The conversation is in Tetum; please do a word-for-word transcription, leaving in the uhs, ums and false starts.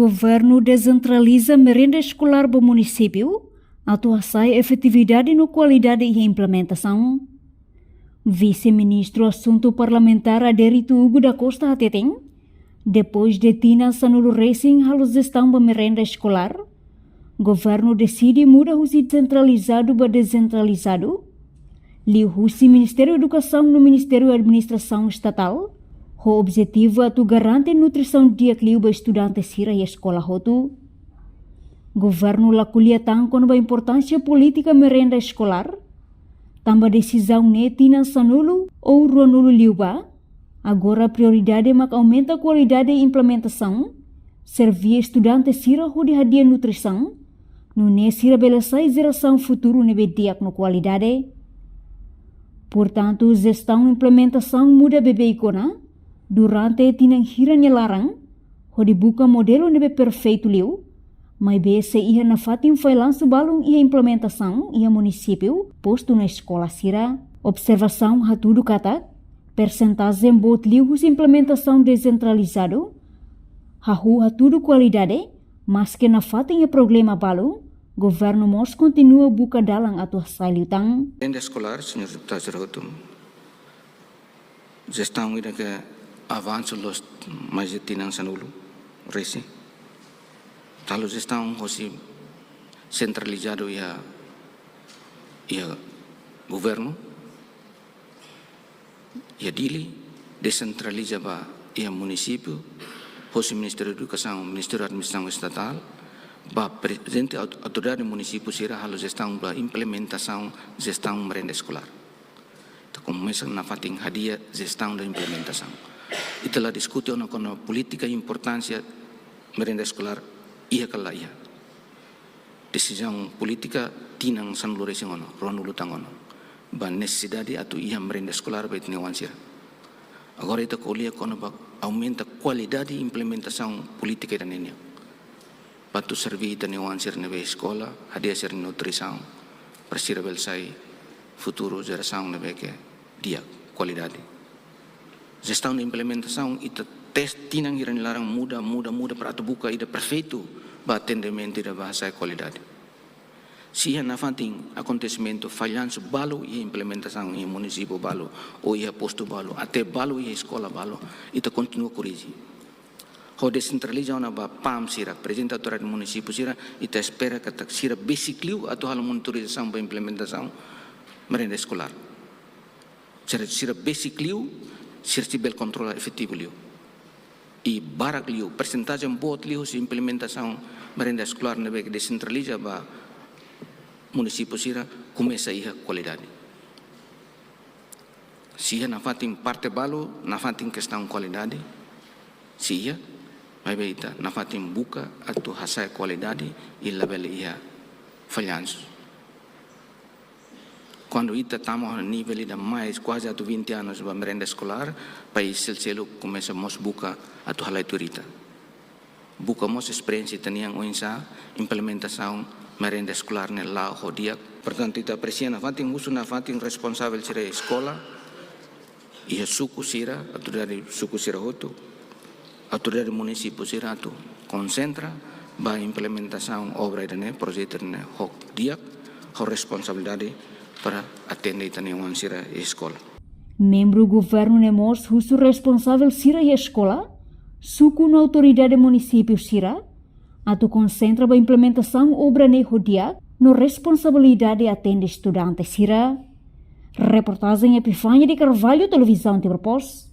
Governu desentraliza merenda eskolár ba munisípiu atu hasa'e efetividade no kualidade iha implementasaun. Vise-Ministru Asuntu Parlamentár Adérito Hugo da Costa hateten, depois de tinan sanulu resin halo jestaun ba merenda eskolár, governu deside muda husi sentralizadu ba desentralizadu, liuhusi Ministériu Edukasaun no Ministériu Administrasaun Estatál, ho objetivu atu garante nutrisaun di'ak liu ba estudante sira iha eskola hotu. Governu la ko'alia tan kona-ba importánsia polítika merenda eskolár, tanba desizaun ne'e tinan sanulu ou ruanulu liubá. Agora prioridade mak aumenta kualidade implementasaun, serví estudante sira hodi hadi'a nutrisaun, nune'e sira bele sai jerasaun futuru ne'ebé di'ak no kualidade. Portantu, jestaun implementasaun muda beibeik ona durante tinan hira nia laran, hodi buka modelu ne'ebé perfeitu liu, maibé sei iha nafatin fallansu balun iha implementasaun iha munisípiu, postu ona eskola sira. Observasaun hatudu katak persentajen boot liu husi implementasaun desentralizadu, hahú hatudu kualidade, maske nafatin iha problema balu, governu mós kontinua buka dalan atu hasa'e liután. Merenda eskolár, señór deputadu sira hotu, jestaun ida ke avansu loos mais de tinan sanulu resin. Halo jestaun hosi sentralizadu iha, iha governu, iha Dili, desentraliza ba iha munisípiu, hosi Ministériu Edukasaun, Ministériu Administrasaun Estatál, ba prezidente aut-, autoridade munisípiu sira halo jestaun ba implementasaun jestaun merenda eskolár. Ita komesa nafatin hadi'a jestaun da implementasaun. Ita la diskute ona kona polítika importánsia merenda eskolár iha ka la iha. Desizaun polítika tinan sanulu resin ono, ruanulu tan ono. Ba nesesidade atu iha merenda eskolár ba ita-nia oan sira. Agora ita ko'alia kona-ba aumenta kualidade implementasaun polítika ida-ne'e nian. Ba atu serví ita-nia oan sira ne'ebé eskola, hadi'a sira nutrisaun, para sira bele sai futuru jerasaun ne'ebé ke di'ak, kualidade. Jestaun implementasaun ita teste tinan hira nia laran muda, muda, muda para atu buka ida perfeitu ba atendimentu ida ba hasa'e kualidade. Se iha nafatin akontesimentu fallansu balu iha implementasaun iha munisípiu balu, ou iha postu balu, até balu iha eskola balu, ita kontinua korrije. Ho desentraliza ona ba PAM sira, prezidente autoridade munisípiu sira, ita espera katak sira besik liu atu halo monitorizasaun ba implementasaun merenda eskolár. Sira, sira besik liu, sira sei bele kontrola efetivu liu. I barak liu, persentajen boot liu husi implementasaun merenda eskolár ne'ebé ke desentraliza ba munisípiu sira komesa iha kualidade. Se iha nafatin parte balu, nafatin kestaun kualidade, se iha, maibé ita nafatin buka atu hasa'e kualidade i labele iha fallansu. Kuandu ita tama nivel ida mais kuaze atu vinte anos ba merenda eskolár, país seluk-seluk komesa mós buka atu halai tuir ita. Buka mós esperiénsia ita-nian oinsá implementasaun merenda eskolár ne'e la'o ho di'ak. Portantu, ita apresia nafatin, husu nafatin responsavel sira eskola, iha suku sira, autoridade suku sira hotu, autoridade munisípiu sira atu konsentra ba implementasaun obra ida-ne'e, projetu ida-ne'e ho di'ak, ho responsabilidade para atende ita-nia oan sira iha eskola. Membru governu ne'e mós husu responsavel sira iha eskola, suku no autoridade munisípiu sira atu konsentra ba implementasaun obra ne'e ho di'ak no responsabilidade atende estudante sira. Reportajen Epifania de Carvalho, Televizaun Timor Post.